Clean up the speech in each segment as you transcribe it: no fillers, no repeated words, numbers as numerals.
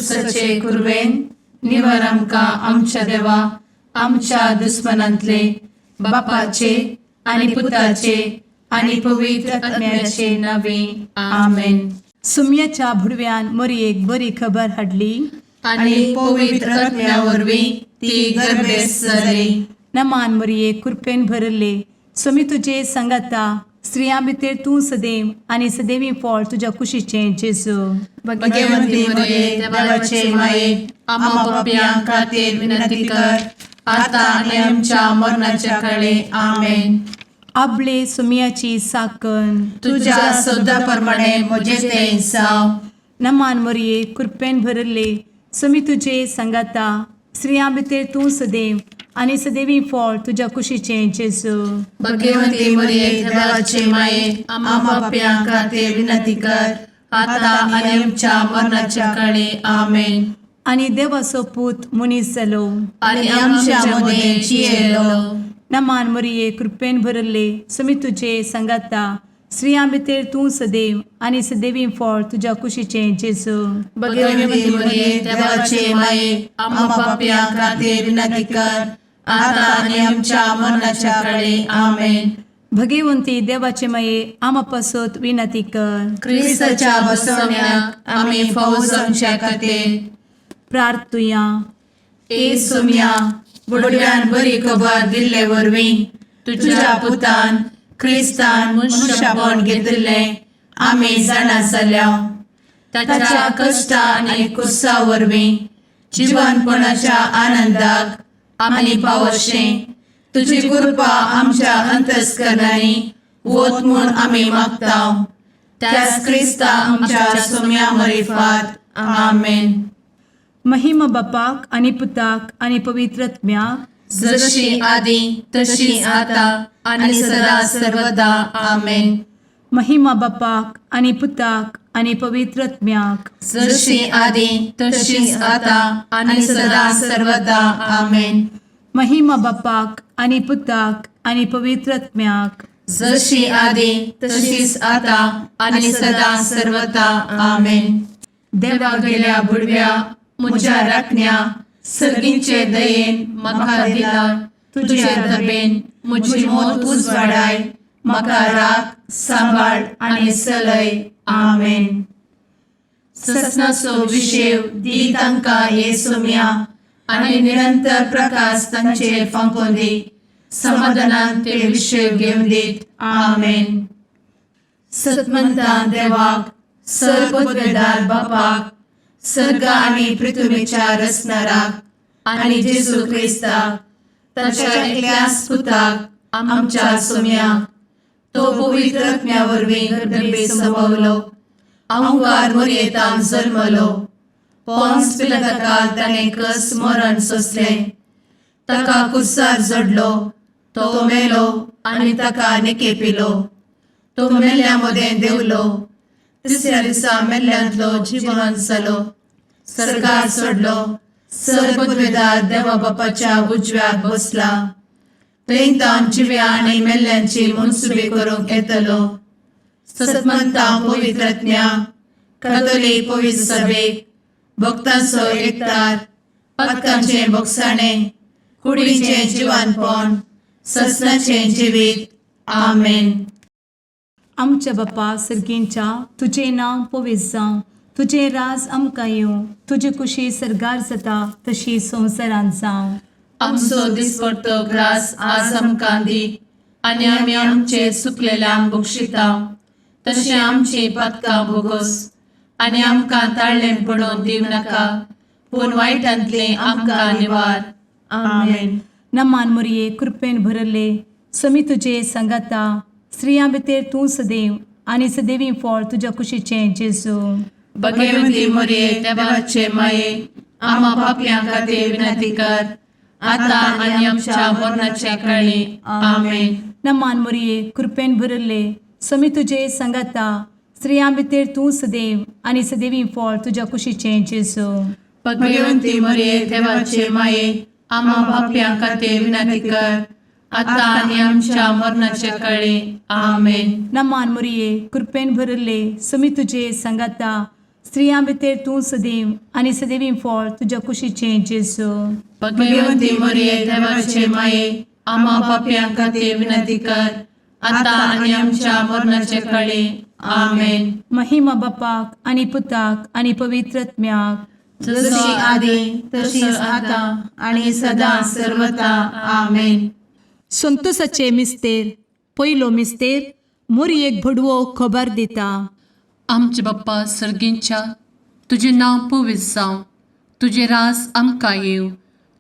कुर्साचे कुरवेन निवर आमकां आमच्या देवा आमच्या दुस्मनांतले बापाचे आनी पुताचे आनी पवित्र आत्म्याचे नावे. आमेन. सुम्याच्या भुडव्यान मोरयेक बरी खबर हाडली. आनी पवित्र आत्म्या वरवीं ती गर्भेस्त जाली. नमान मोरये, कृपेन भरले, स्वामी तुजे सांगाता. स्त्रियां भितर तूं सदैव आनी सदैवी फळ तुज्या कुशीचें जेजू. भगवंती मरिये, देवाचे माये, आम्हा पापयां खातीर विनंती कर, आता आनी आमच्या मरणाच्या काळी. आमेन. आबले सुम्याची साकन. तुझ्या शब्दा प्रमाणे म्हजे ते जावं. नमान मोरये, कृपेन भरले, स्वामी तुजे सांगाता. स्त्रियां भितर तूं सदैव आनी सदैवी फळ तुज्या कुशीचें जेजू. भगवंती मरिये, देवाचे माये, आम्हा पापयां खातीर विनंती कर, आता आनी आमच्या मरणाच्या काळी. आमेन. आनी देवाचो पूत मनीस जालो आनी आमच्या मदें जियेलो. नमान मोरये, कृपेन भरले, स्वामी तुजे सांगाता. स्त्रियां भितर तूं सदैव आनी सदैवी फळ तुज्या कुशीचें जेजू. भगवंती मरिये, देवाचे माये, आम्हा पापयां खातीर विनंती कर, आता आनी आमच्या मरणाच्या काळी. आमेन. भगवंती देवाचे माये, आमा पासत विनंती कर. क्रिस्ताच्या बसवण्याक आमी फावो जावच्या खातीर. प्रार्थुया. ए सोम्या, बुडव्यान बरी खबर दिल्ले वरवीं तुझ्या पुतान क्रिस्तान मनुष्यपण घेतिल्लें आमी जाणा जाल्या. ताच्या कश्टा आनी कुर्सा वरवीं जिवनपणाच्या आनंदाक आमी पावशें तुजी कृपा आमच्या अंतस्करणांनी वत म्हूण आमी मागता, त्याच क्रिस्ता आमच्या सोम्या मरिफात. आमेन. महिमा बापाक आनी पुताक आनी पवित्र आत्म्याक. जशी आदी तशी आता आणि सदा सर्वदा. आमेन. महिमा बापाक आनी पुताक आनी पवित्र आत्म्याक. जशी आदी तशीच आता आणि सदा सर्वदा. आमेन. महिमा बापाक आनी पुताक आनी पवित्र आत्म्याक. जशी आदी तशीच आता आणि सदा सर्वदा. आमेन. देवा गेल्या बुडव्या म्हज्या राखण्या, सर्गींचे दयेन म्हाका दिला तुझे दबेन म्हजी मोत उजवाडाय, म्हाका राख, सांबाळ आनी चलय. आमेन. ससनाचो विशेव दी तांकां ये सोम्या आनी निरंतर प्रकाश तांचेर फांकोवन दी. समाधानान ते विशेव घेवन दीत. आमेन. सतमंतान देवाक, सर्वपदवेदार बापाक, सर्ग आनी पृथ्वीच्या रचणाराक आनी जेजू क्रिस्ताक ताच्या एकल्याच पुताक आमच्या सोम्याक, तो पवित्र आत्म्या वरवीं गर्भे संभवलो, अंकार मोरयेतान जल्मलो, पोन्स पिलाताकाल ताणें कस मरण सोंसलें, ताका कुर्सार जडलो, तो मेलो आनी ताका निकेपिलो, तो मेल्ल्या मदें देंवलो, तिसऱ्या दिसा मेल्ल्यांतलो जिवन जालो, सर्गार चडलो, सर्वपदवेदार देवा बापाच्या उजव्याक बसला, थंय तावन जिव्या आनी मेल्ल्यांची मनसुबी करूंक येतलो. सतमंता पवित्रज्ञा कथोलीक पवित्र सभेक, भक्तांचो एकतार, पातकांचें भोगसाणें, कुडीचें जिवानपण, ससनाचें जिवीत. आमेन. आमच्या बापा सर्गींच्या, तुजें नांव पवित्र जावं, तुजें राज आमकां येवं, तुजी कुशी सर्गार जाता तशी संवसारांत जावं. आमचो दिसपडतो ग्रास आज आमकां दी आनी आमी आमचे चुकलेल्यांक बक्षिता तशें आमची पातकां भोगोस आनी आमकां ताळ्ळें पडोवन दिवं नाका, पूण वायटांतलें आमकां निवार. आमेन. नमान मोरये, कृपेन भरले, समी तुजे सांगाता. स्त्रियां भितर तूं सदैव आनी सदैवी फळ तुज्या कुशीचें जेजू. भगवती मोरये, देवाचे माये, आम्हा पापयां खातीर विनंती कर, आता आनी आमच्या मरणाच्या काळी. आमेन. नमान मोरये, कृपेन भरले, समी तुजे सांगाता. स्त्रियां भितर तूं सदैव आनी सदैवी फळ तुज्या कुशीचें जेजू. भगवती मोरये, देवाचे माये, आम्हा पापयां खातीर विनंती कर, आता आनी आमच्या मरणाच्या काळी. आमेन. नमान मोरये, कृपेन भरले, समी तुजे सांगाता. स्त्रियां भितर तूं सदैव आनी सदैवी फळ तुज्या कुशीचें जेजू. भगवती मरिये, देवाचे माये, आम्हा पापयां खातीर विनंती कर, आता आनी आमच्या मरणाचे कळी. आमेन. महिमा बापाक आनी पुताक आनी पवित्र आत्म्याक. जशी आदी तशीच आता आणि सदा सर्वता. आमेन. संतोषाचे मिस्तेर. पयलो मिस्तेर, मोरयेक भडवो खबर दिता. आमचे बाप्पा सर्गींच्या, तुजें नांव पवित्र जावं, तुजें रास आमकां येवं,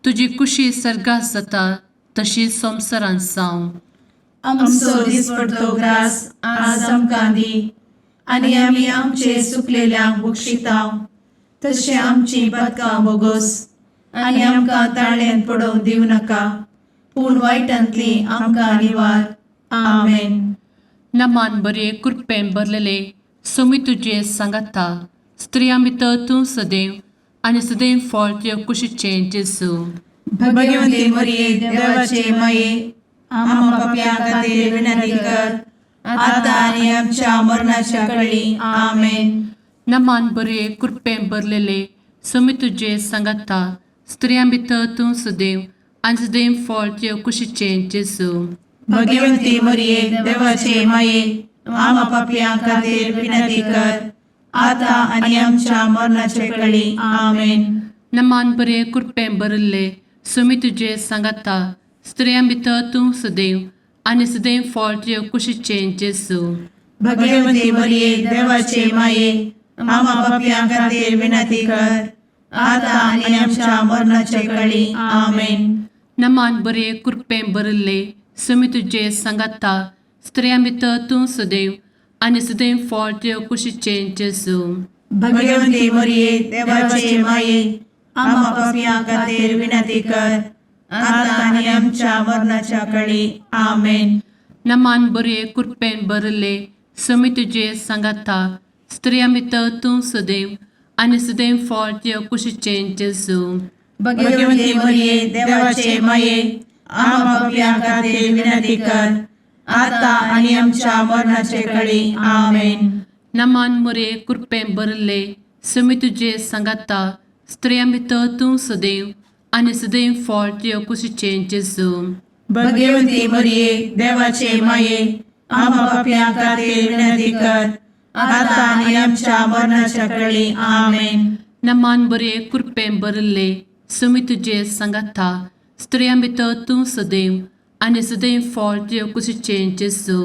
तुजी कुशी सर्गात जाता तशी संवसारांत जावं. आमचो दिसपडतो ग्रास आज आमकां दी आनी आमी आमचे सुकलेल्यांक बक्षितांव तशें आमची पदकां बोगोस आनी आमकां ताळ्यान पडोवंक दिवं नाका, पूण वायटांतली आमकां निवार. आमेन. नमान बरे, कृपेन भरलेले, सोमी तुजे सांगाता, स्त्रियां भितर तूं सदैव आनी सदैव फळ तुजे कुशीचें जेजू. भगवंती मरिये, देवाचे माये, आम्हा पापयां खातीर विनंती कर, आता आनी आमच्या मरणाच्या कळी. आमेन. नमान बरे, कृपेन भरलेले, सोमी तुजे सांगाता, स्त्रियां भितर तूं सदैव आनी सदैव फळ तुजे कुशीचें जेजू. भगवंती मरिये, देवाचे माये, आम्हा पापयां खातीर विनंती कर, आता आनी आमच्या मरणाचे कळी. आमेन. नमान बरे, कृपेन भरिल्ले, सोमी तुजे सांगाता, स्त्रियां भितर तूं सदैव आनी सदैव फळ तुजे कुशीचें जेजू. भगवंती मरिये, देवाचे माये, आम्हा पापयां खातीर विनंती कर, आता आनी आमच्या मरणाचे कळी. आमेन. नमान बरे, कृपेन भरिल्ले, सोमी तुजे सांगाता, स्त्रियां भितर तूं सदैव आनी सदैव फळ तुजे कुशीचें जेजू. भगवंती मरिये, देवाचे माये, आम्हा पापयां खातीर विनंती कर, आता आनी आमच्या मरणाच्या कळी. आमेन. नमान बरे, कृपेन भरिल्ले, सोमी तुजे सांगाता, स्त्रियां भितर तूं सदैव आनी सदैव फळ तुजे कुशीचें जेजू. भगवंती मरिये, देवाचे माये, आम्हा पापयां खातीर विनंती कर, आता आनी आमच्या मरणाचे कळी. आमेन. नमान मोरे, कृपेन भरिल्ले, सोमी तुजे सांगाता, स्त्रियां भितर तूं सदैव आनी सदैव फळ तुजे कुशीचें जेजू. भगवंती मरिये, देवाचे माये, आम्हा पापयां खातीर विनंती कर, आता आनी आमच्या मरणाच्या कळी. आमेन. नमान बरे, कृपेन भरिल्ले, सोमी तुजे सांगाता, स्त्रियां भितर तूं सदैव आनी सदैव फळ तुजे कुशीचें जेजू.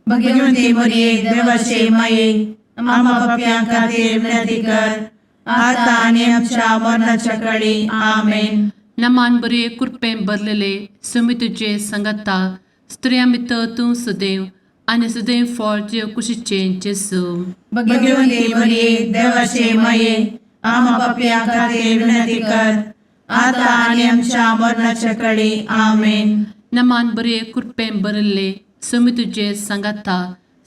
भगवंती मरिये, देवाचे माये, आम्हा पापयां खातीर विनंती कर, आता आनी आमच्या मरणाच्या कळी. आमेन. नमान बरे, कृपेन भरलेले, सोमी तुजे सांगाता, स्त्रियां भितर तूं सदैव आनी सदैव फळ तुजे कुशीचें जेजू. भगवंती मरिये, देवाचे माये, आम्हा पापयां खातीर विनंती कर, आता आनी आमच्या मरणाच्या कळी. आमेन. नमान बरे, कृपेन भरिल्ले, सोमी तुजे सांगाता,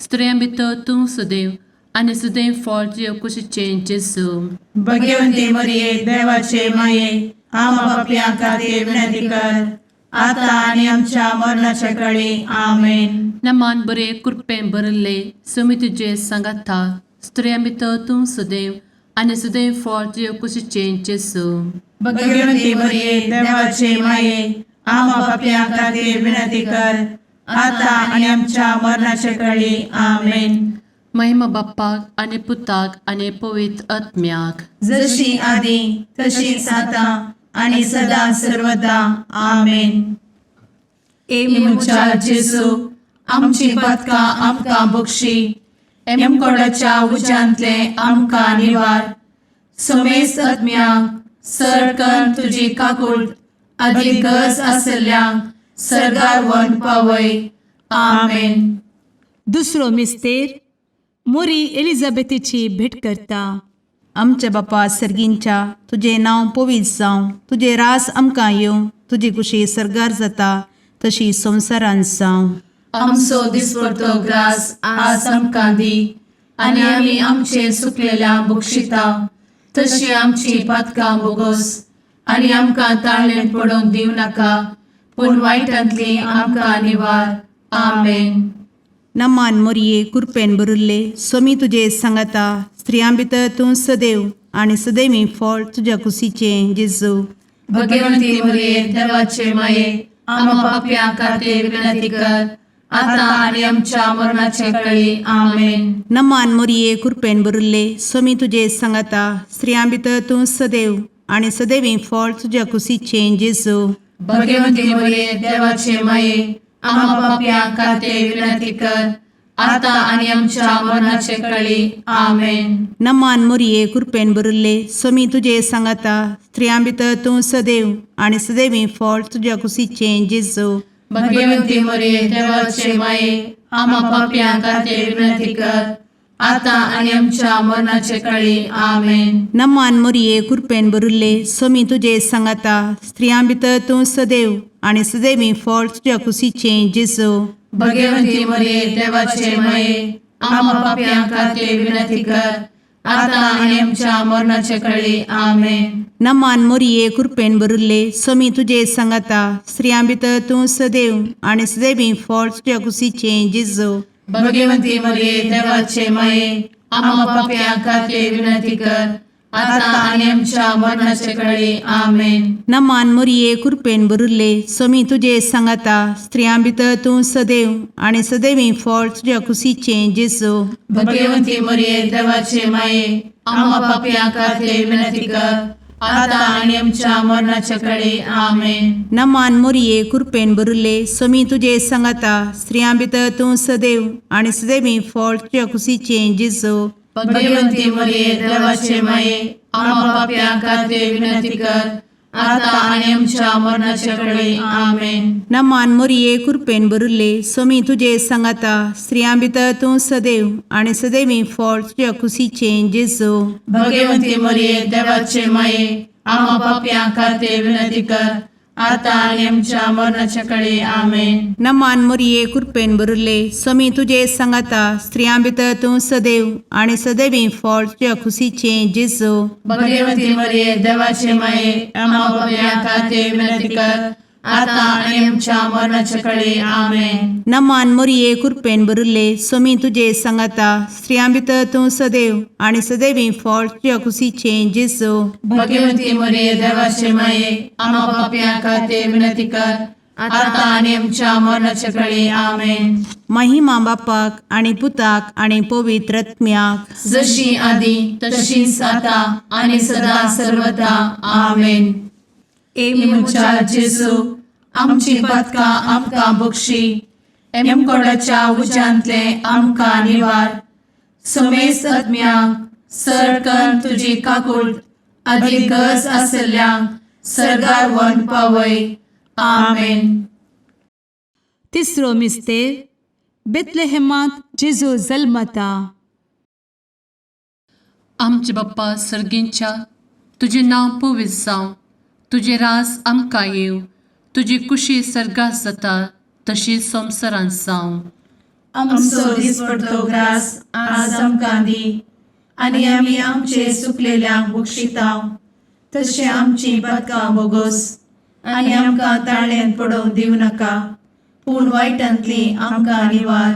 स्त्रियां भितर तूं सदैव आनी सदैव फळ तुजे कुशीचें जेजू. भगवंती मरिये, देवाचे माये, आम्हा पापयां खातीर विनंती कर, आता आनी आमच्या मरणाच्या कळी. आमेन. नमान बरे, कृपेन भरिल्ले, सोमी तुजे सांगाता, स्त्रियां भितर तूं सदैव आनी सदैव फळ तुजे कुशीचें जेजू. भगवंती मरिये, देवाचे माये, आम्हा पापयां खातीर विनंती कर, आता आनी आमच्या मरणाच्या कळी. आमेन. महिमा बाप्पाक आनी पुताक आनी पवित्र आत्म्याक. जशी आदी तशीच आता आणि सदा सर्वदा. आमेन. ए म्हज्या जेजू, आमची पदकां आमकां बक्षी, एमकोडाच्या उज्यांतले आमकां निवार, समेस्त आत्म्यांक सरकन तुजी काकूळ आदी गरज आसल्ल्यांक सर्गार वन पावय. आमेन. दुसरो मिस्तेर, मोरी एलिझाबेथीची भेट करता. आमच्या बापा सर्गींच्या, तुजें नांव पवित्र जावं, तुजें रास आमकां येवं, तुजी कुशी सर्गार जाता तशी संवसारांत जावं. आमचो दिसपडतो ग्रास आज आमकां दी आनी आमी आमचे सुकलेल्या बक्षिता तशी आमची पातकां बोगोस आनी आमकां ताळ्ळें पडोवंक दिवं नाका, पूण वायटांतली आमकां निवार. आमेन. नमान मोरये, कुरपेन भरिल्ले, स्वामी तुजे सांगाता, स्त्रियां भितर तूं सदैव आनी सदैवी फळ तुज्या कुशीचें जेजू. भगवंती मरिये देवाचे माये, आम्हा पापयां खातीर विनंती कर, आता आनी आमच्या मरणाचे कळी. आमेन. नमान मोरये, कृपेन भरिल्ले, स्वामी तुजे सांगाता. स्त्रियां भितर तूं सदैव आनी सदैवी फळ तुज्या कुशीचें जेजू. भगवंती मरिये देवाचे माये, आम्हा पापयां खातीर विनंती कर, आता आनी आमच्या मरणाचे कळी. आमेन. नमान मोरये, कृपेन भरिल्ले, स्वामी तुजे सांगाता. स्त्रियां भितर तूं सदैव आनी सदैवी फळ तुज्या कुशीचें जेजू. भगवंती मरिये देवाचे माये, आम्हा पापयां खातीर विनंती कर, आता आनी आमच्या मरणाचे कळी. आमेन. नमान मोरये, कृपेन भरिल्ले, स्वामी तुजे सांगाता. स्त्रियां भितर तूं सदैव आनी सदैवी फळ तुज्या कुशीचें जेजू. भगवंती मरिये देवाचे माये, आम्हा पापयां खातीर विनंती कर, आता आनी आमच्या मरणाचे कळी. आमेन. नमान मोरये, कृपेन भरिल्ले, स्वामी तुजे सांगाता. स्त्रियां भितर तूं सदैव आनी सदैवी फळ तुज्या कुशीचें जेजू. भगवंती मरिये देवाचे माये, आम्हा पापयां खातीर विनंती कर, आता आनी आमच्या मरणाचे कळी. आमेन. नमान मोरये, कृपेन भरिल्ले, स्वामी तुजे सांगाता. स्त्रियां भितर तूं सदैव आनी सदैवी फळ तुज्या कुशीचें जेजू. भगवंती मरिये देवाचे माये, आम्हा पापयां खातीर विनंती कर, आता आनी आमच्या मरणाचे कळी. आमेन. नमान मोरये, कृपेन भरिल्ले, स्वामी तुजे सांगाता. स्त्रियां भितर तूं सदैव आनी सदैवी फळ तुज्या कुशीचें जेजू. भगवंती मरिये देवाचे माये, आम्हा पापयां खातीर विनंती कर, आता आनी आमच्या मरणाचे कळी. आमेन. नमान मोरये, कृपेन भरिल्ले, स्वामी तुजे सांगाता. स्त्रियां भितर तूं सदैव आनी सदैवी फळ तुज्या कुशीचें जेजू. भगवंती मरिये देवाचे माये, आम्हा पापयां खातीर विनंती कर, आता आनी आमच्या मरणाच्या कळी. आमेन. नमान मोरये, कृपेन भरिल्ले, स्वामी तुजे सांगाता. स्त्रियां भितर तूं सदैव आनी सदैवी फळ तुज्या कुशीचें जेजू. भगवंती मरिये देवाचे माये, आम्हा पापयां खातीर विनंती कर, आता आनी आमच्या मरणाच्या कळी. आमेन. नमान मोरये, कृपेन भरिल्ले, स्वामी तुजे सांगाता. स्त्रियां भितर तूं सदैव आनी सदैवी फळ तुज्या कुशीचें जेजू. भगवंती मरिये देवाचे माये, आम्हा पापयां खातीर विनंती कर, आता आनी आमच्या मरणाच्या कळी. आमेन. महिमा बापाक आनी पुताक आनी पवित्र आत्म्याक, जशी आदी तशीच आता आनी सदा सर्वदा. आमेन. ए म्हज्या जेजू, आमची पातकां आमकां बक्षी, एमकोडाच्या उज्यांतले आमकां निवार, समेस्त आत्म्यांक सरकन तुजी काकूट आदी गरज आसल्ल्यांक सर्गार व्हरून पावय. आमेन. तिसरो मिस्तेर, बेतलेहेमांत जेजू जल्मता. आमचे बाप्पा सर्गींच्या, तुजें नांव पवित्र जावं, तुजें राज आमकां येवं, तुजी कुशी सर्गात जाता तशी संवसारांत जावं. आमचो दिसपडतो ग्रास आज आमकां दी, आनी आमी आमचे सुकलेल्यांक बक्षितांव, तशें आमची पातकां बोगोस, आनी आमकां ताळ्यान पडोवंक दिवं नाका, पूण वायटांतली आमकां निवार.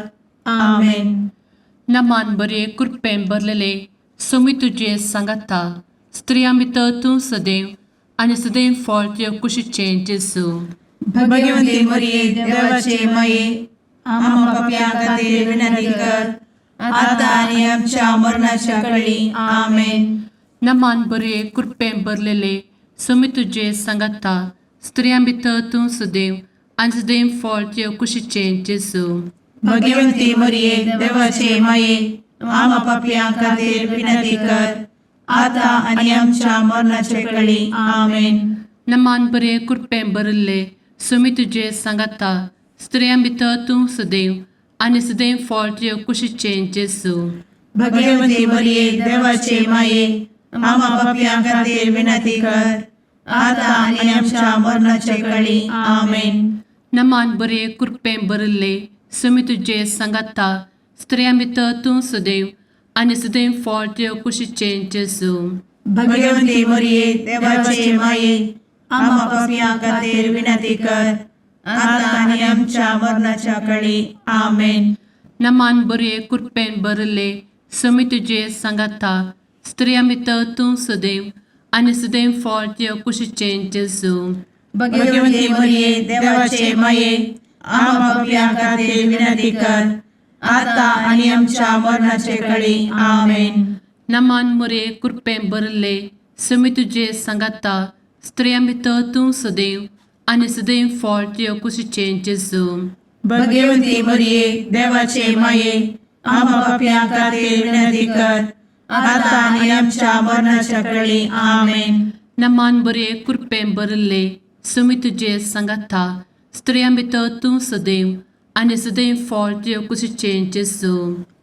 आमेन. नमान बरे, कृपेन भरलेले, सोमी तुजे सांगाता, स्त्रियां भितर तूं सदैव आनी सदैव फळ तुजे कुशीचें जेजू. भगवंती मरिये देवाचे माये, आम्हा पापयां खातीर विनंती कर, आता आनी आमच्या मरणाच्या कळी. आमेन. नमान बरे, कृपेन भरलेले, सोमी तुजे सांगाता, स्त्रियां भितर तूं सदैव आनी सदैव फळ तुजे कुशीचें जेजू. भगवंती मरिये देवाचे माये, आम्हा पापयां खातीर विनंती कर, आता आनी आमच्या मरणाच्या कळी. आमेन. नमान बरे, कृपेन भरिल्ले, सोमी तुजे सांगाता, स्त्रियां भितर तूं सदैव आनी सदैव फळ तुजे कुशीचें जेजू. भगवंती मरिये देवाचे माये, आम्हा पापयां खातीर विनंती कर, आता आनी आमच्या मरणाच्या कळी. आमेन. नमान बरे, कृपेन भरिल्ले, सोमी तुजे सांगाता, स्त्रियां भितर तूं सदैव आनी सदैव फळ तुजे कुशीचें जेजू. भगवंती मरिये देवाचे माये, आम्हा पापयां खातीर विनंती कर, आता आनी आमच्या मरणाच्या कळी. आमेन. नमान बरे, कृपेन भरिल्ले, समी तुजे सांगाता स्त्रियां भितर तूं सदैव आनी सदैव फळ तुज्या कुशीचें जेजू. भगवती मरिये, देवाचे माये, आम्हा पापयां खातीर विनंती कर, आता आनी आमच्या मरणाचे कळी. आमेन. नमान मुरे कृपें भरले समी तुजे सांगाता स्त्रियां भितर तूं सदैव आनी सदैव फळ तुज्या कुशीचें जेजू. भगवती मरिये, देवाचे माये, आम्हा पापयां खातीर विनंती कर, आता आनी आमच्या मरणाच्या कळी. आमेन. नमान बरे कृपें भरले समी तुजे सांगाता स्त्रियां भितर तूं सदैव आनी सदैव फळ तुज्या कुशीचें जेजू.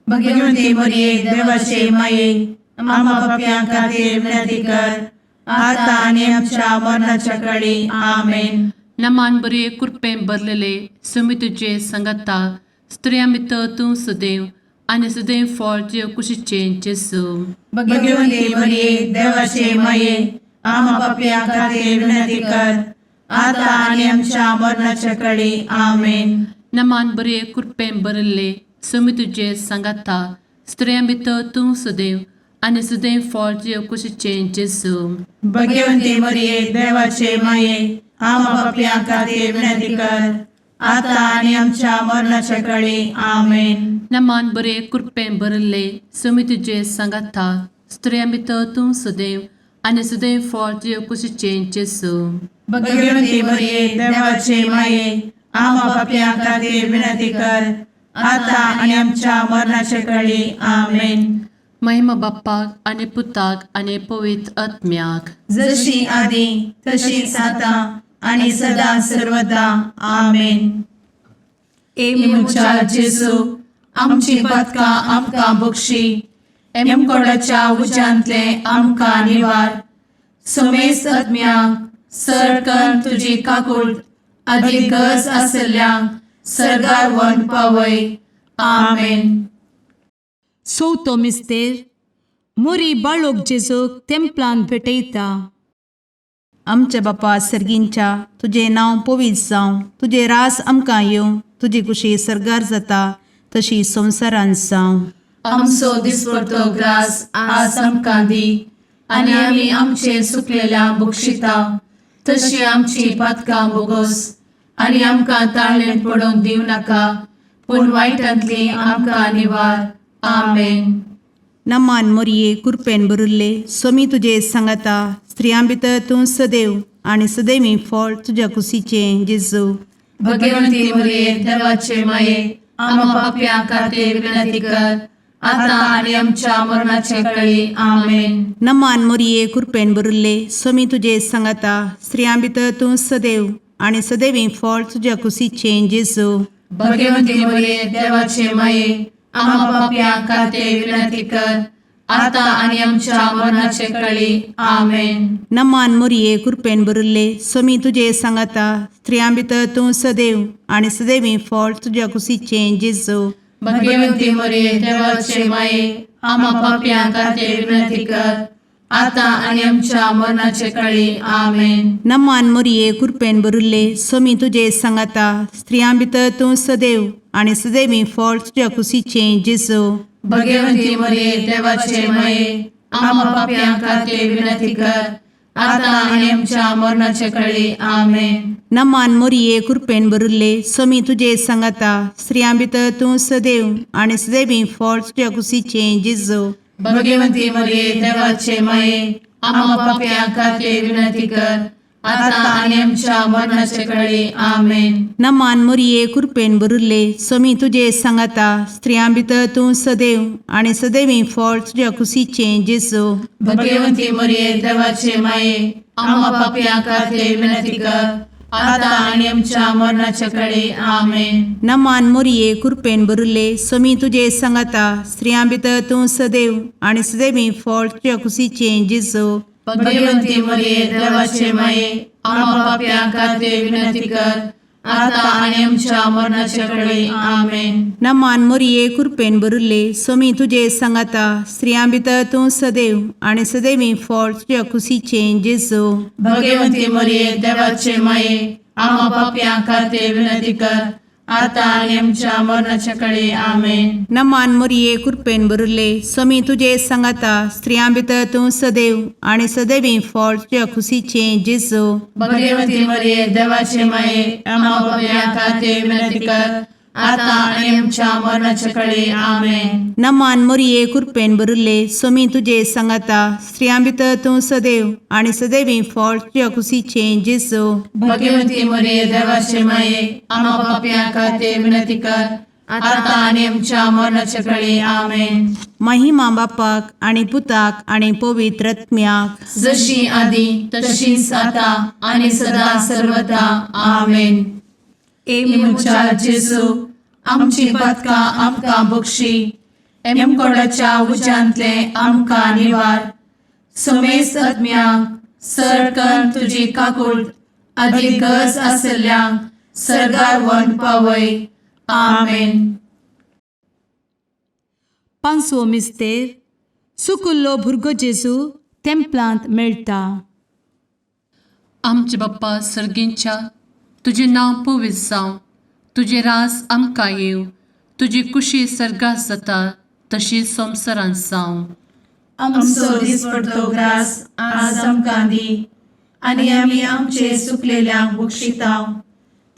भगवती मरिये, देवाचे माये, आम्हा पापयां खातीर विनंती कर, आता आनी आमच्या मरणाच्या कळी. आमेन. नमान बरे कृपें भरलेले समी तुजे सांगाता स्त्रियां भितर तूं सदैव आनी सदैव फळ तुज्या कुशीचें जेजू. भगवती मरिये, देवाचे माये, आम्हा पापयां खातीर विनंती कर, आता आनी आमच्या मरणाच्या कळी. आमेन. नमान बरे कृपें भरले समी तुजे सांगाता स्त्रियां भितर तूं सदैव आनी सदैव फळ तुज्या कुशीचें जेजू. भगवती मरिये, देवाचे माये, आम्हा पापयां खातीर विनंती कर, आता आनी आमच्या मरणाच्या कळी. आमेन. नमान बरे कृपें भरले समी तुजे सांगाता स्त्रियां भितर तूं सदैव आनी सदैव फळ तुज्या कुशीचें जेजू. भगवती मरिये, देवाचे माये, आम्हा पापयां खातीर विनंती कर, आता आनी आमच्या मरणाच्या कळी. आमेन. महिमा बाप्पाक आनी पुताक आनी पवित्र आत्म्याक. जशी आदी तशीच आता आणि सदा सर्वदा. आमेन. ए म्हज्या जेजू, आमची पातकां आमकां बक्षी, एमकोडाच्या उज्यांतले आमकां निवार, समेस्त आत्म्यांक सरकन तुजी काकूळ आदी गरज आसल्ल्यांक सर्गार व्हरून पावय. आमेन. चवथो मिस्तेर मुरी बाळोक जेजूक तेंपलान भेटयता. आमच्या बापा सर्गींच्या, तुजें नांव पवित्र जावं, तुजें रास आमकां येवं, तुजी कुशी सर्गार जाता तशी संवसारांत जावं. आमचो दिसपडतो ग्रास आज आमकां दी आनी आमी आमचे सुकलेल्या बक्षिता तशी आमची पातकां बोगोस आनी आमकां ताळणेंत पडोवंक दिवं नाका पूण वायटांतली आमकां निवार. आमेन. नमान मोरये, कुरपेन भरिल्ले, सोमी तुजे सांगाता, स्त्रियां भितर तूं सदैव आनी सदैवी फळ तुज्या कुशीचें जेजू. भगवंती मरिये, देवाचे माये, आम्हा पापयां खातीर विनंती कर, आता आनी आमच्या मरणाचे कळी. आमेन. नमान मोरये, कुरपेन भरिल्ले, सोमी तुजे सांगाता, स्त्रियां भितर तूं सदैव आनी सदैवी फळ तुज्या कुशीचें जेजू. भगवंती मरिये, देवाचे माये, आम्हा पापयां खातीर विनंती कर, आता आनी आमच्या मरणाचे कळी. आमेन. नमान मोरये, कुरपेन भरिल्ले, सोमी तुजे सांगाता, स्त्रियां भितर तूं सदैव आनी सदैवी फळ तुज्या कुशीचें जेजू. भगवंती मरिये, देवाचे माये, आम्हा पापयां खातीर विनंती कर, आता आनी आमच्या मरणाचे कळी. आमेन. नमान मोरये, कुरपेन भरिल्ले, सोमी तुजे सांगाता, स्त्रियां भितर तूं सदैव आनी सदैवी फळ तुज्या कुशीचें जेजू. भगवंती मरिये, देवाचे माये, आम्हा पापयां खातीर विनंती कर, आता आनी आमच्या मरणाचे कळी. आमेन. नमान मोरये, कुरपेन भरिल्ले, सोमी तुजे सांगाता, स्त्रियां भितर तूं सदैव आनी सदैवी फळ तुज्या कुशीचें जेजू. भगवंती मरिये, देवाचे माये, आम्हा पापयां खातीर विनंती कर, आता आनी आमच्या मरणाचे कळी. आमेन. नमान मोरये, कुरपेन भरिल्ले, सोमी तुजे सांगाता, स्त्रियां भितर तूं सदैव आनी सदैवी फळ तुज्या कुशीचें जेजू. भगवंती मरिये, देवाचे माये, आम्हा पापयां खातीर विनंती कर, आता आनी आमच्या मरणाचे कळी. आमेन. नमान मोरये, कुरपेन भरिल्ले, सोमी तुजे सांगाता, स्त्रियां भितर तूं सदैव आनी सदैवी फळ तुज्या कुशीचें जेजू. भगवंती मरिये, देवाचे माये, आम्हा पापयां खातीर विनंती कर, आता आनी आमच्या मरणाचे कळी. आमेन. नमान मोरये, कुरपेन भरिल्ले, सोमी तुजे सांगाता, स्त्रियां भितर तूं सदैव आनी सदैवी फळ तुज्या कुशीचें जेजू. भगवंती मरिये, देवाचे माये, आम्हा पापयां खातीर विनंती कर, आतां आनी आमच्या मरणाच्या कडे आमेन. नमान मोरये कृपेन भरिल्ले, स्वामी तुजे सांगाता, स्त्रियां भितर तूं सदैव आनी सदैवी फळ तुज्या खुशीचें जेजू. भगवती मरिये, देवाचे माये, आम्हा पापयां खातीर विनंती कर, आतां आनी आमच्या मरणाच्या कडे आमेन. नमान मोरये कृपेन भरिल्ले, स्वामी तुजे सांगाता, स्त्रियां भितर तूं सदैव आनी सदैवी फळ तुज्या खुशीचें जेजू. भगवती मरिये, देवाचे माये, आम्हा पापयां खातीर विनंती कर, आतां आनी आमच्या मरणाच्या कडे आमेन. महिमा बापाक आनी पुताक आनी पवित्र आत्म्याक. जशी आदी तशीच आता आणि सदा सर्वदा आमेन. ए म्हज्या जेजू, आमची पातकां आमकां बक्षी, एमकोडाच्या उज्यांतले आमकां निवार, समेस्त आत्म्यांक सरकन तुजी काकूळ आदी गरज आसल्ल्यांक सरगार वन पावय. आमेन. पांचवो मिस्तेर, सुकुल्लो भुरगो जेजू तेंपलांत मेळटा. आमचे बाप्पा सर्गींच्या, तुजें नांव पवित्र जावं, तुजें रास आमकां येवं, तुजी कुशी सर्गात जाता तशी संवसारांत जावं. आमचो दिसपडतो ग्रास आज आमकां दी, आनी आमी आमचे सुकलेल्यांक बक्षितांव,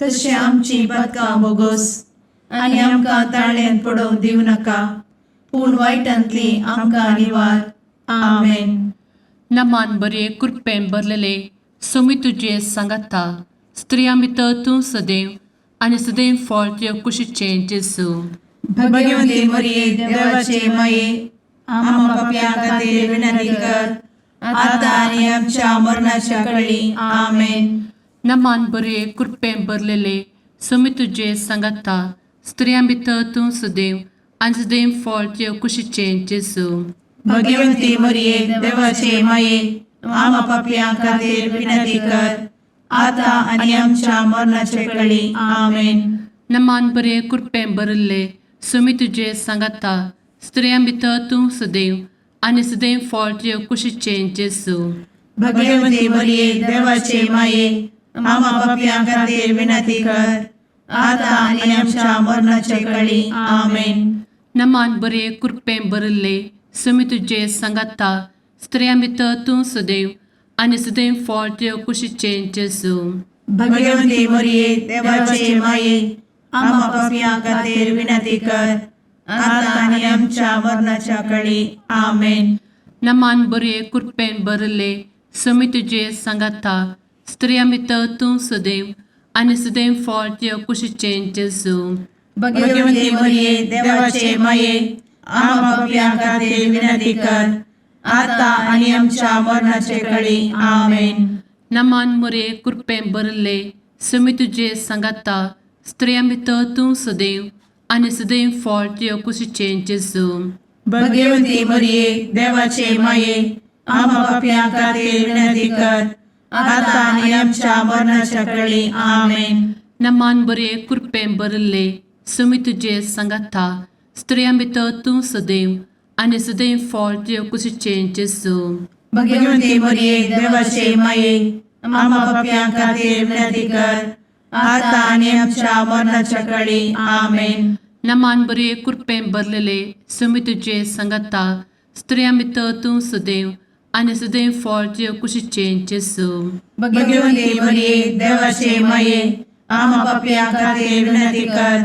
तशें आमची पातकां बोगोस, आनी आमकां ताळ्यान पडोवंक दिवं नाका, पूण वायटांतली आमकां निवार. आमेन. नमान बरे कृपेन भरलेले, सोमी तुजे सांगाता, स्त्रियां भितर तूं सदैव आनी सदैव फळ तुज्या कुशीचें जेजू. भगवती मरिये, देवाचे माये, आम्हा पापयां खातीर विनंती कर, आतां आनी आमच्या मरणाच्या कळी. आमेन. नमान बरे कृपेन भरलेले, सोमी तुजे सांगाता, स्त्रियां भितर तूं सदैव आनी सदैव फळ तुज्या कुशीचें जेजू. भगवती मरिये, देवाचे माये, आम्हा पापयां खातीर विनंती कर, आतां आनी आमच्या मरणाचे कळी. आमेन. नमान बरे कृपेन भरिल्ले, सुमी तुजे सांगाता, स्त्रियां भितर तूं सदैव आनी सदैव फळ तुज्या कुशीचें जेजू. भगवती मरिये, देवाचे माये, आम्हा पापयां खातीर विनंती कर, आतां आनी आमच्या मरणाचे कळी. आमेन. नमान बरे कृपेन भरिल्ले, सुमी तुजे सांगाता, स्त्रियां भितर तूं सदैव आनी सदैव फळ तुज्या कुशीचें जेजू. भगवती मरिये, देवाचे माये, आम्हा पापयां खातीर विनंती कर, आतां आनी आमच्या मरणाच्या कळी. आमेन. नमान बरे कृपेन भरिल्ले, सुमी तुजे सांगाता, स्त्रियां भितर तूं सदैव आनी सदैव फळ तुज्या कुशीचें जेजू. भगवती मरिये, देवाचे माये, आम्हा पापयां खातीर विनंती कर, आतां आनी आमच्या मरणाचे कळी. आमेन. नमान मोरे कृपेन भरिल्ले, सुमी तुजे सांगाता, स्त्रियां भितर तूं सदैव आनी सदैव फळ तुज्या कुशीचें जेजू. भगवती मरिये, देवाचे माये, आम्हा पापयां खातीर विनंती कर, आतां आनी आमच्या मरणाच्या कळी. आमेन. नमान बरे कृपेन भरिल्ले, सुमी तुजे सांगाता, स्त्रियां भितर तूं सदैव आनी सदैव फळ तुज्या कुशीचें जेजू. भगवती मरिये, देवाचे माये, आम्हा पापयां खातीर विनंती कर, आतां आनी आमच्या मरणाच्या कळी. आमेन. नमान बरे कृपेन भरलेले, सुमी तुजे सांगाता, स्त्रियां भितर तूं सदैव आनी सदैव फळ तुज्या कुशीचें जेजू. भगवती मरिये, देवाचे माये, आम्हा पापयां खातीर विनंती कर,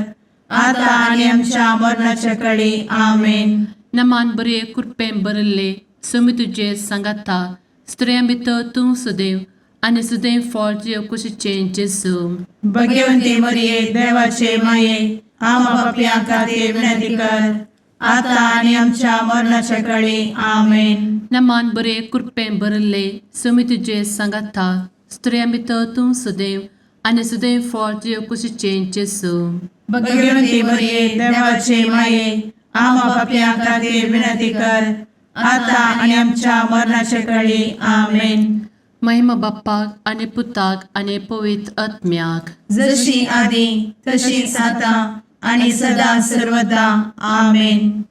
आतां आनी आमच्या मरणाच्या कळी. आमेन. नमान बरे कृपेन भरिल्ले, सुमी तुजे सांगाता, स्त्रियां भितर तूं सदैव आनी सदैव फळ तुज्या कुशीचें जेजू. भगवती मरिये, देवाचे माये, आम्हा पापयां खातीर विनंती कर, आतां आनी आमच्या मरणाच्या कळी. आमेन. नमान बरे कृपेन भरिल्ले, सुमी तुजे सांगाता, स्त्रियां भितर तूं सदैव आनी सदैव फळ तुज्या कुशीचें जेजू. भगवती मरिये, देवाचे माये, आम्हा पापयां खातीर विनंती कर, आतां आनी आमच्या मरणाच्या कळी. आमेन. महिमा बाप्पाक आनी पुताक आनी पवित्र आत्म्याक. जशी आदी तशीच आतां आणि सदा सर्वदा. आमेन.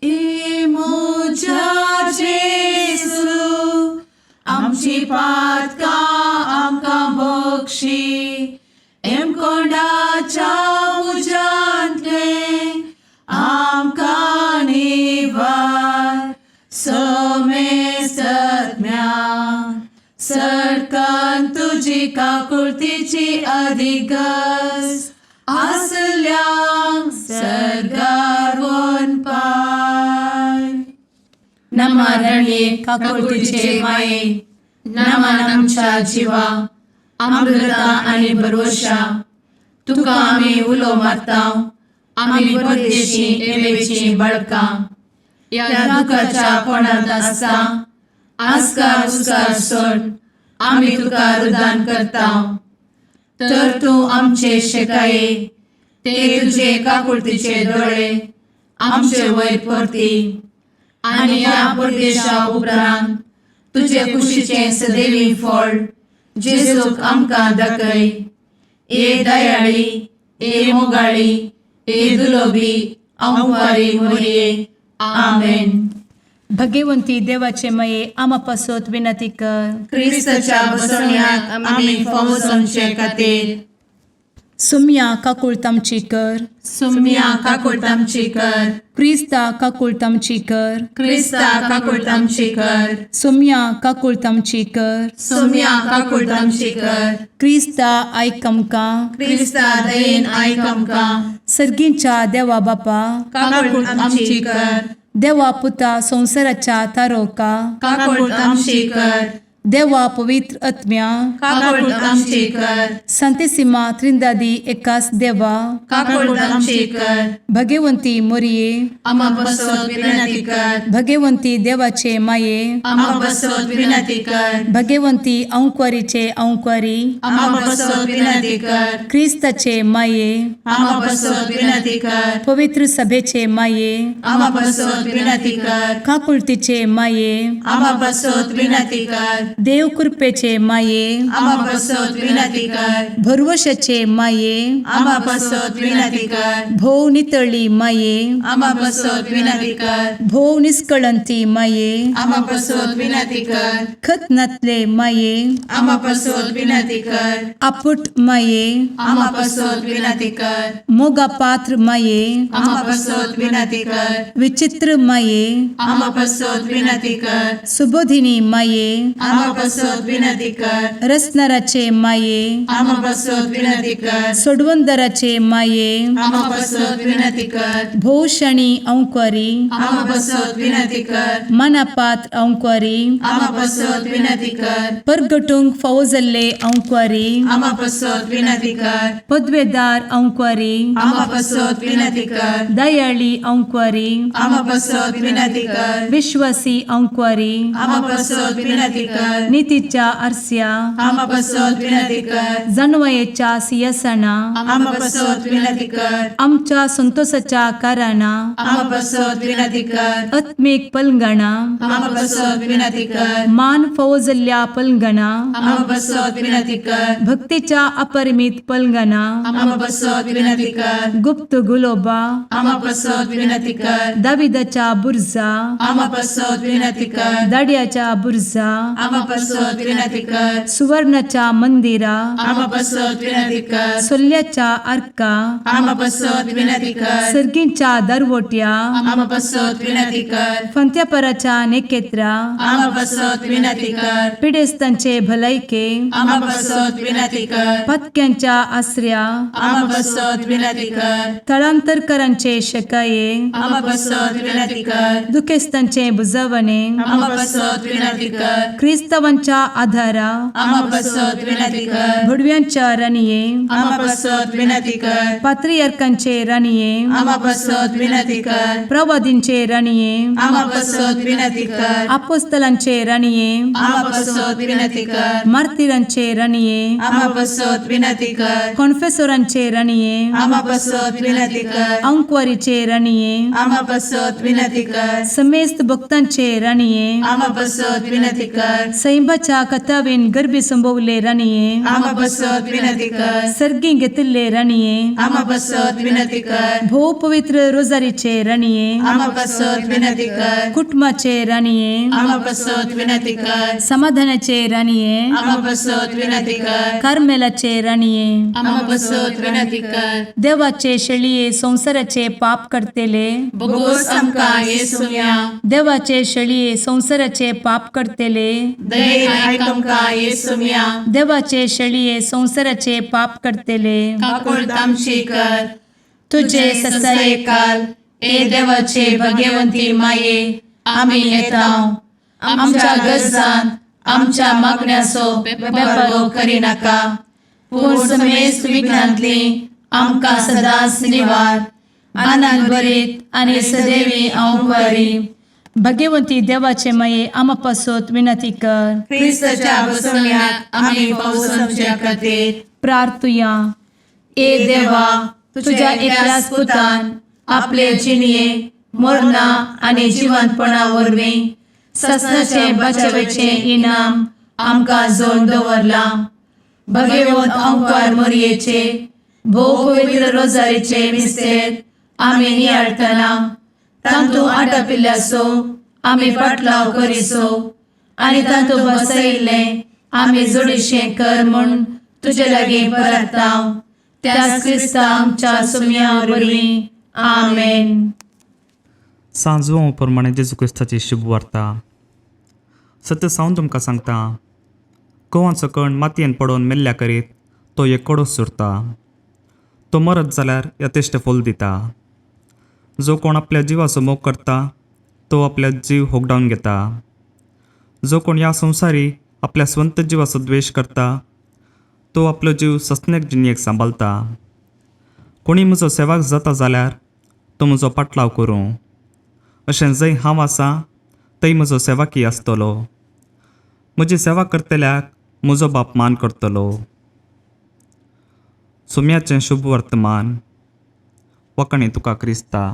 ए म्हज्या जेजू, आमची पातकां आमकां बक्षी, एमकोंडाच्या तुजी काकुळतीची अधिक गरज आसल्यांक सर्गार वनपाय. नमा रणये काकुळतीचे माये, नमन आमच्या जिवा, अमृता आनी भरवशा, तुका आमी उलो मारता, आमी परदेशी एवेची बळकां ह्या दुखाच्या कोणांत आसता आस्कार उस्कार सोड आमी तुका रुदान करता. तर तूं आमचे शेकाये ते तुजे काकुळतीचे दोळे आमचे वयर परती आनी ह्या परदेशा उपरांत तुजे कुशीचें सदैवी फळ जेजूक आमकां दाखय. ए दयाळी, ए मोगाळी, ए दुलोबी अंवारी मोरये. आमेन. भगवंती देवाचे मये आमा पासत विनंती कर. क्रिस्ताच्या बसवण्याक आमी फावो जावचे खातीर. सुम्या काकुळत आमची कर. सुम्या काकुळट आमची कर. क्रिस्ता काकुळत आमची कर. क्रिस्ता काकुळट आमची कर. सुम्या काकुळत आमची कर. सुम्या काकुळट आमची कर. क्रिस्ता आयक आमकां. क्रिस्ता दयेन आयक आमकां. सर्गींच्या देवा बापा, काकुळट आमची कर. देवा पुता संवसाराच्या तारोका, काकुळट आमची कर. देवा पवित्र आत्म्या, काकुळट आमची कर. संतेसिमा त्रिंदादी एकास देवा, काकुळट आमची कर. भगवंती मोरये, आमा बसत विनंती कर. भगवंती देवाचे माये, आमा बसत विनंती कर. भगवंती अंक्वारीचे अंक्वारी, आमा बसत विनंती कर. क्रिस्ताचे माये, आमा बसत विनंती कर. पवित्र सभेचे माये, आमा बसत विनंती कर. काकुळतीचे माये, आमा बसत विनंती कर. देव कृपेचे माये, आमा बसत विनंती कर. भरवशाचे माये, आमा बसत विनंती कर. भोव नितळी माये, आमा बसत विनंती कर. भोव निस्कळंती माये, आमा बसत विनंती कर. खत नातले माये, आमा बसत विनंती कर. आपुट माये, आमा बसत विनंती कर. मोगा पात्र माये, आमा बसत विनंती कर. विचित्र माये, आमा बसत विनंती कर. सुबोधिनी माये, आमा बसत विनंती कर. रसनाराचे माये, आमा बसत विनंती कर. सोडवंदराचे माये, आमा बसत विनंती कर. भोवशणी अंक्वारी, आमा बसत विनंती कर. मनापात्र अंक्वारी, आमा बसत विनंती कर. परगटूंक फावो जाल्ले अंक्वारी, आमा बसत विनंती कर. पदवेदार अंक्वारी, आमा बसत विनंती कर. दयाळी अंक्वारी, आमा बसत विनंती कर. विश्वासी अंक्वारी, आमा बसत विनंती कर. नितीच्या आरस्या, आमा बसत विनंती कर. जानवयेच्या सियासना, आमा बसत विनंती कर. आमच्या संतोषाच्या कारणा, आमा बसत विनंती कर. आत्मीक पलंगणा, आमा बसत विनंती कर. मान फावो जाल्ल्या पलंगणा, आमा बसत विनंती कर. भक्तीच्या अपरिमित पलंगणा, आमा बसत विनंती कर. गुप्त गुलोबा, आमा बसत विनंती कर. दाविदाच्या बुर्जा, आमा बसत विनंती कर. दाड्याच्या बुर्जा, आमा बसत विनंती कर. सुवर्णाच्या मंदिरा, आमा बसत विनंती कर. सोल्ल्याच्या आर्का, आमा बसत विनंती कर. सर्गींच्या दरवट्या, आमा बसत विनंती कर. फंत्यापराच्या नेकेत्रा, आमा बसत विनंती कर. पिडेस्तांचे भलायके, आमा बसत विनंती कर. पत्क्यांच्या आसऱ्या, आमा बसत विनंती कर. थळांतरकरांचे शकाये, आमा बसत विनंती कर. दुखेस्तांचे बुजवणे, आमा बसत विनंती कर. क्रिस्तावांच्या आधारा, आमा बसत विनंती कर. भुडव्यांच्या राणये, आमा बसत विनंती कर. पात्रियार्कांचे राणये, आमा बसत विनंती कर. प्रवादींचे राणये, आमा बसत विनंती कर. आपोस्तलांचे राणये, आमा बसत विनंती कर. मार्तिरांचे राणये, आमा बसत विनंती कर. कॉन्फेसोरांचे राणये, आमा बसत विनंती कर. अंक्वारीचे राणये, आमा बसत विनंती कर. समेस्त भक्तांचे राणये, आमा बसत विनंती कर. सैंबाच्या कथावेन गर्भी संभवले राणये, आमा बसत विनंती कर. सर्गी घेतिल्ले राणये, आमा बसत विनंती कर. भोव पवित्र रोजारीचे राणये, आमा बसत विनंती कर. कुटुंबाचे राणये, आमा बसत विनंती कर. समाधानाचे राणये, आमा बसत विनंती कर. कार्मेलाचे राणये, आमा बसत विनंती कर. देवाचे शेळये संवसाराचे पाप करतेले, बोगोस आमकां येसुया. देवाचे शेळये संवसाराचे पाप करतेले, दयेन आयक आमकां येसुम्या. देवाचे शेळये संवसाराचे पाप करतले, काकुळट आमची कर. तुझे तुझे ससाये ससायकाल ए देवाचे भगवंती माये, आमी येता आमच्या गरजान आमच्या मागण्याचो बेपर्वो करिनाका, पूण समेस्त विघ्नांतली आमकां सदांच निवार. आनंद भरीत आनी सदैवी अंवकारी भगवंती देवाचे माये, आमा पासत विनंती कर. क्रिस्ताच्या बसवण्याक आमी पावसाच्या खातीर प्रार्थुया. ए देवा, तुझ्या एकल्याच पुतान आपले जिणये मरणा आनी जिवंतपणा वरवीं ससनाचे बचावेचें इनाम आमकां जोड दवरलां. भगवंत अंकार मोरयेचे भोव पवित्र रोजारीचे मिस्तेर आमी नियाळटना तांतू आटापिल्ल्याचो आमी पाटलाव करिसो आनी तांतू बसयिल्लें आमी जोडीशें कर म्हूण तुजे लागीं परताव, त्याच क्रिस्ता आमच्या सुम्या वरवीं. आमेन. सांजवो प्रमाणे जेजू क्रिस्ताची शुभ वार्ता. सत्य सावन तुमकां सांगता, गोवांचो कण मातयेन पडोवन मेल्ल्या करीत तो एकोडोच उरता. तो मरत जाल्यार यथेश्ट फूल दिता. जो कोण आपल्या जिवाचो मोग करता तो आपल्या जीव होगडावन घेता. जो कोण ह्या संवसारी आपल्या स्वंत जिवाचो द्वेश करता तो आपलो जीव सस्नेक जिणयेक सांबाळता. कोणी म्हजो सेवाक जाता जाल्यार तो म्हजो पाटलाव करूं, अशें जंय हांव आसा थंय म्हजो सेवाकी आसतलो. म्हजी सेवा करतल्याक म्हजो बाप मान करतलो. सुम्याचें शुभ वर्तमान. वखणी तुका क्रिस्ता.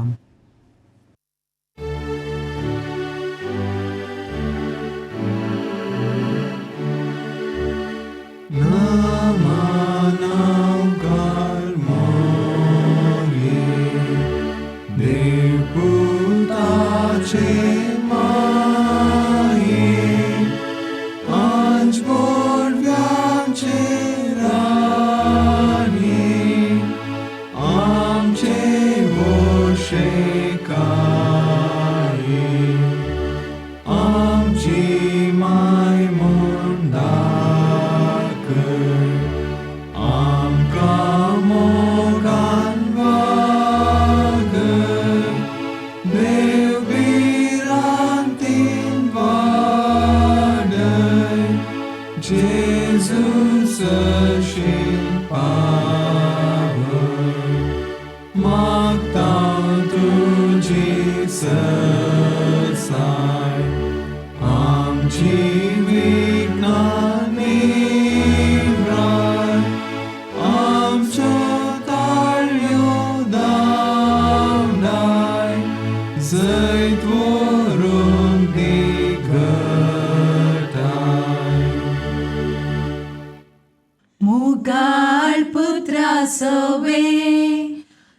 मुगाळ पुत्रा सवे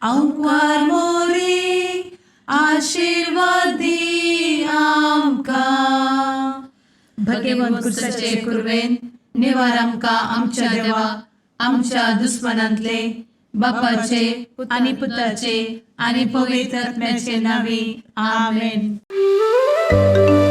अंकार मोरे आशीर्वादी आमकां. भगवंत कुर्साचे कुर्वेन निवार आमकां आमच्या देवा आमच्या दुस्मनांतले, बापाचे आनी पुताचे आनी पवित्र आत्म्याचे नावी. आमेन. आमेन.